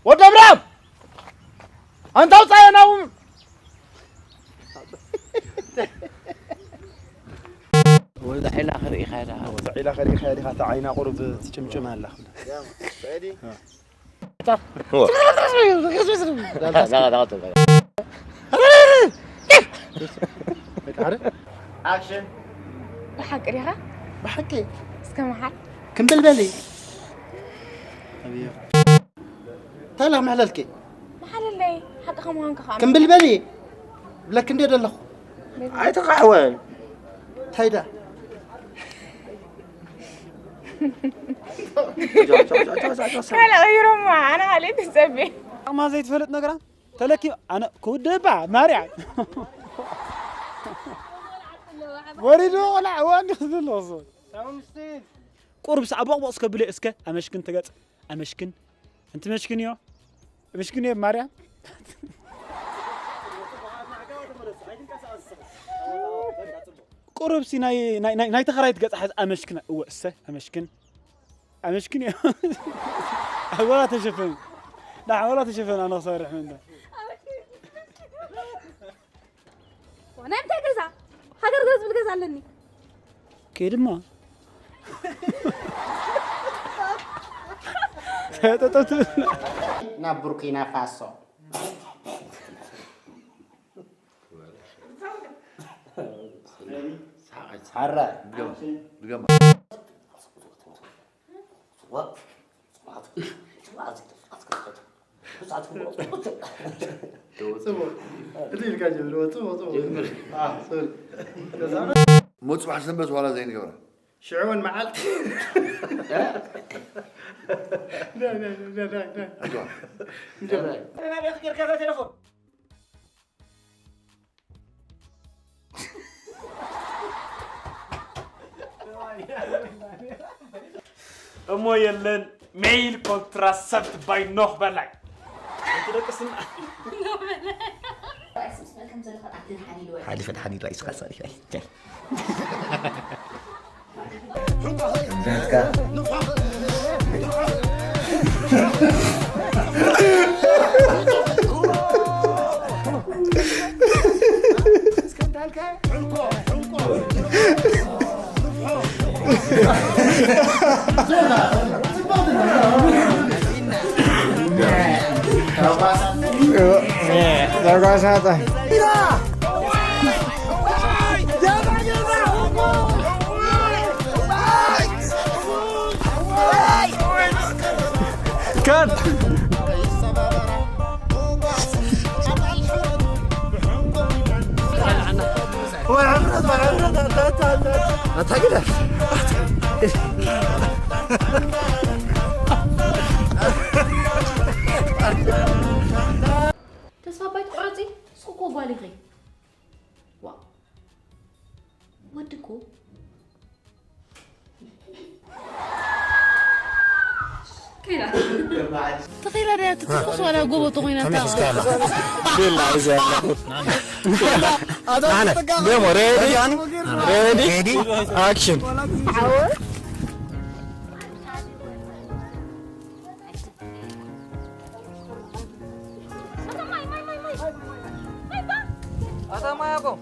ወዲ ኣብርሃም! ኣንታ ውፃእ ናብኡ! ወዛ ዒላ ክርኢ ኢኻ ኢኻ። ወዛ ዒላ ክርኢ ኢኻ ኢኻ፣ እታ ዓይና ቁሩብ ትጭምጭም ኣላ። ኣክሽን። ብሓቂ ዲኻ? ብሓቂ። እስከ መሓል። ክምብል በሊ። ኣብዮ። እንታይ ኢለ ክምሕለልኪ? መሓለለይ፣ ሓቅኻ ምዃንካ ከዓ ክምብል በሊ። ብለክ እንደ ደለኹ። ኣይተቃዕወን። እንታይ ዳ? ካልእ ቀይሮማ፣ ኣነ ካልእ ትጸበ። ዓቕማ ዘይትፈልጥ ነገራ ተለኪ ኣነ ክውደባ ማርያም። ወሪዱ ቆልዓ እዋ እንዲ ክዝሎ እሱ። ቁርብ ሰዓ ቦቕቦቕ እስከ ብለ እስከ ኣመሽክን ትገጽ። ኣመሽክን። እንቲ መሽክን እዮ። ኣመሽክን እዮ ማርያም። ቁርብ ሲ ናይ፣ ናይ፣ ናይ፣ ናይ ተኸራይት ገጽ ሓዝ ኣመሽክን። እወ እሰ ኣመሽክን። ኣመሽክን እዮ። ኣወላ ተሸፈን። ዳ ኣወላ ተሸፈን ኣነ ክሰርሕ ምን ዳ። ናይ ምንታይ ገዛ? ሃገር ገዛ ዝብል ገዛ ኣለኒ። ከይ ድማ። ተጠጠቱ። ናብ ቡርኪና ፋሶ። ሓራ። ድገማ። ጽቡቕ። እቲ ኢልካ ጀምሮ፣ ጽቡቕ፣ ጽቡቕ። ጀምር። አ፣ ሶሪ። ከዛ ሞት ጽባሕ ሰንበት ዋላ ዘይንገብራ። ሽዑ እውን መዓልቲ። ዳ፣ ዳ፣ ዳ፣ ዳ፣ ዳ። ኣጆኻ። ጀምር። ናበይ ጌርካ እዛ ቴሌፎን? እሞ የለን ሜይል ኮንትራሰፕት ባይ ኖህ በላይ። እቲ ደቅስና ሓሊፈ ድሓን ኢሉ ኣይስኻ ጸሪፈ። ተጓሳጣ። ካት። ተስፋ ባይ ትቁረጺ፣ ንስኺ እኮ ጓል ኢኺ። ዋ፣ ወዲ እኮ። ከይዳ። ተኸይዳ ድያ ትትኩስ ዋላ ጎቦ ተኾይና? ኣነ፣ ደሞ፣ ሬዲ፣ ሬዲ፣ ሬዲ፣ ኣክሽን። ኣታ ማይ ኣቆም።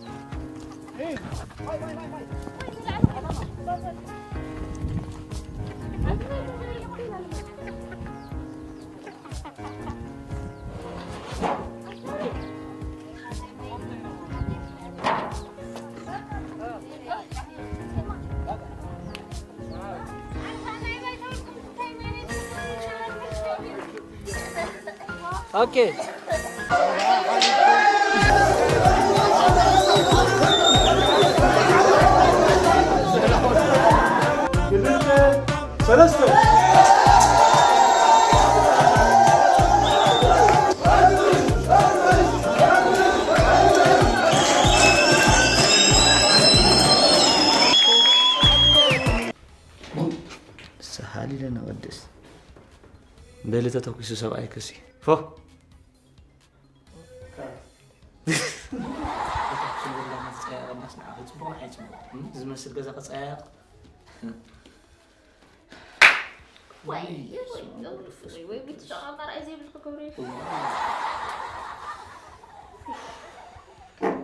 ኦኬ። ሰለስተ። ሰሃሊ ለነቐድስ። በሊ ተተኩሱ ሰብኣይ ክሲ። ፎ። ዝመስል ገዛ ከፀያየቕ። ወይ ወይ ወይ ወይ ወይ ብትሸቃ ራእይ ዘይብልኩ ክብሪ።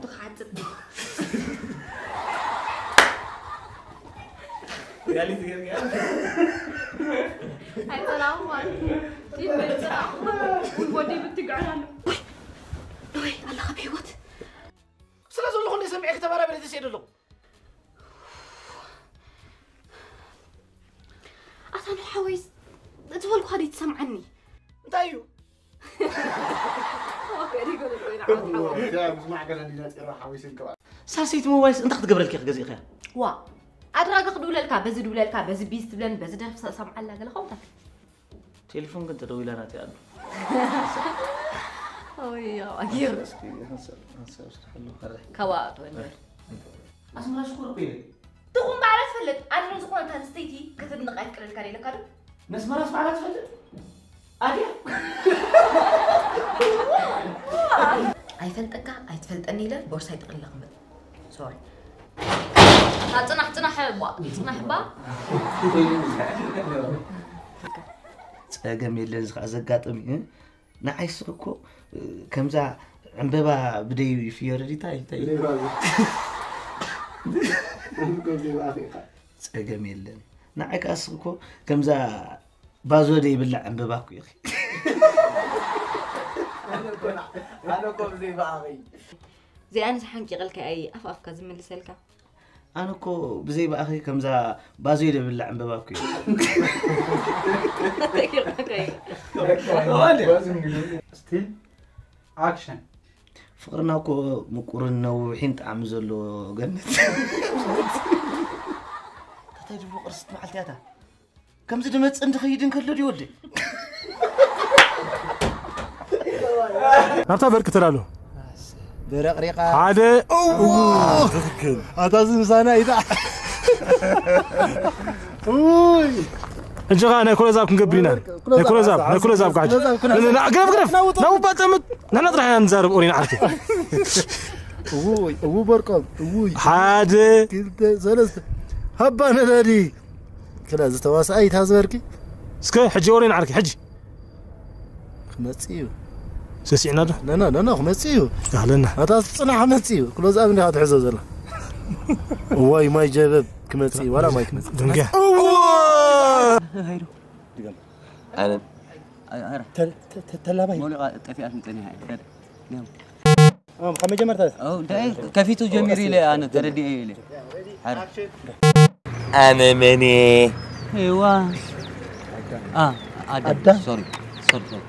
ትሓጽብ። ያሊት ገርጋ ኣይጸላእኹ ማለት እዩ። ቲም ኣይጸላእኹ ማለት እዩ። ወዲ ብትግዕር ኣሎ። ወይ ኣለኻ ብህይወት? ስለ ዘለኹ እንደ ሰሚዐ ከተባራበረ ተስየ ዘለኹ። ኣታ ኑ ሓወይስ ዝበልኩኻ ደይ ትሰምዓኒ? እንታይ እዩ? ኦኬ፣ ሪጎ ሪጎ ኢና ዓወት ዓወት። ምስማዕ ገለ እንዲና ፂራ ሓዊስን ከባል ሳሰይቲ ሞባይልስ እንታይ ክትገብረልኪ ክገዝእኽያ? ዋ ኣድራጋ ክድውለልካ በዚ ድውለልካ በዚ ቢዝ ትብለኒ በዚ ደርፊ ሰምዓላ ገለ ከምታት ቴሌፎን ግን ተደዊላ ናት ኣሉ። ኦይ ኣጊር እስኪ ሓንሳብ ሓንሳብ ስራሕሉ ከረ ካዋ ትወንበር ኣስመራ ሽኮር እኮ ኢለ ትኹን በዓል ትፈልጥ ኣነ ዝኾነት ኣንስተይቲ ክትድንቕ ኣይፍቅደልካ ኢለካ ዶ ነስመራስ በዓላ ትፈልጥ ኣድያ ኣይፈልጠካ ኣይትፈልጠኒ ኢለ ቦርሳይ ጥቕልለ ክምጥ ሶሪ ጽናሕ ጽናሕ ባ ጽናሕ ባ ጸገም የለን ዝኸዓ ዘጋጥም እዩ ንዓይ ስኽ እኮ ከምዛ ዕምበባ ብደይ ፍዮረዲታ እንታይ ጸገም የለን ንዓይ ከዓ ስኽ እኮ ከምዛ ባዞ ደይብላዕ ዕምበባ እኮ ኢኺ ኣነ እኮ ብዘይ ብኣኸይ እዚኣንስ ሓንቂቐልካ እየ ኣፍ ኣፍካ ዝምልሰልካ ኣነ እኮ ብዘይ ብኣኺ ከምዛ ባዙ ደብላ ዕምበባ እኮ እዩ ስቲል ኣክሽን ፍቅርና እኮ ምቁርን ነዊሒን ጣዕሚ ዘለዎ ገነት እንታይ ድብሎ ቅርስት መዓልቲ እያ እታ ከምዚ ድመፅእ እንድኸይድ እንከሎ ድዩ ወደይ ናብታ በርቂ ትላሉ በረቕሪቓ ሓደ ትክክል ኣታ እዚ ምሳና ኢታ ሕጂ ኸዓ ናይ ኮለዛብ ክንገብር ኢና ናይ ኮለዛብ ናይ ኮለዛብ ጓሕጂ ግረፍ ግረፍ ናውባ ጠምት ንሕና ጥራሕ ኢና ንዛረብ ኦሪና ዓርኪ እውይ እው በርቆም እውይ ሓደ ክልተ ሰለስተ ሃባ ነዳዲ ክላ ዝተዋስኣ ይታ ዝበርቂ እስከ ሕጂ ኦሪና ዓርኪ ሕጂ ክመጽእ እዩ ሰሲዕና ዶ ነና ነና ክመጽእ እዩ ኣለና ኣታ ጽናሕ ክመጽእ እዩ ክሎዝ ኣብ እንዲኻ ትሕዞ ዘላ እዋይ ማይ ጀበብ ክመጽእ እዩ ዋላ ማይ ክመጽእ ድንገ ኣነ ተላባይ ሞሊቓ ጠፊኣት ንጸኒሓ እየ ካብ መጀመርታ ከፊቱ ጀሚሩ ኢለ ኣነ ተረዲኤ ኢለ ኣነ መን ሄዋ ኣዳ ሶሪ ሶሪ ሶሪ